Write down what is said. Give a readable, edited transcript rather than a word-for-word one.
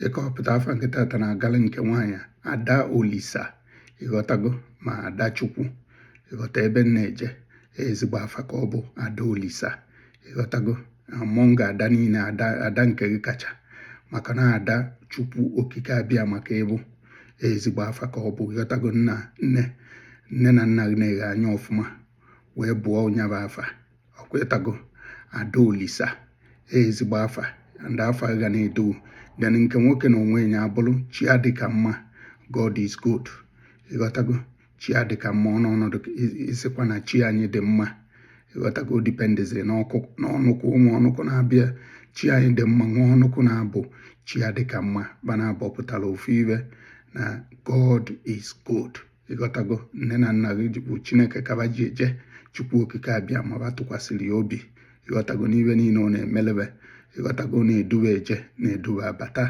Ịkọwapụta afa nke tata na-agala nke nwaanyị Ada Olisa, ịghọtago, ma Ada Chukwu, ịghọta ebe m na-eje. Ezigbo afa ka ọ bụ, Ada Olisa, ịghọtago. Among ada niile, ada ada nke gị kacha, maka na Ada Chukwu Okike Abịa maka ịbụ ezigbo afa ka ọ bụ, ịghọtago. Nna nne nne na nna gị na-eghe anya ọfụma wee bụọ nyaba afa ọkwetago. Ada Olisa, ezigbo afa, and afa ga na-edo. Then nke nwoke na onwe ya abụrụ Chi Adịka Mma, God is good, ịghọtago. Chi Adịka Mma, ọnọdụ isikwa na chi anyị dị mma, ịghọtago. Dependịziri n'ọnụkwụ ụmụ ọnụkwụ na-abịa. Chi anyị dị mma, nwa ọnụkwụ na-abụ Chi Adịka Mma bana abọpụtara ofu ibe na God is good, ịghọtago. Nne na nna gị bụ Chineke kaba ji eje, Chukwu Okike Abịa ma ba tụkwasịrị ya obi, ịghọtago, n'ibe niile ọ na-emelebe, ịghọtago, na-eduba eje, na-eduba abata.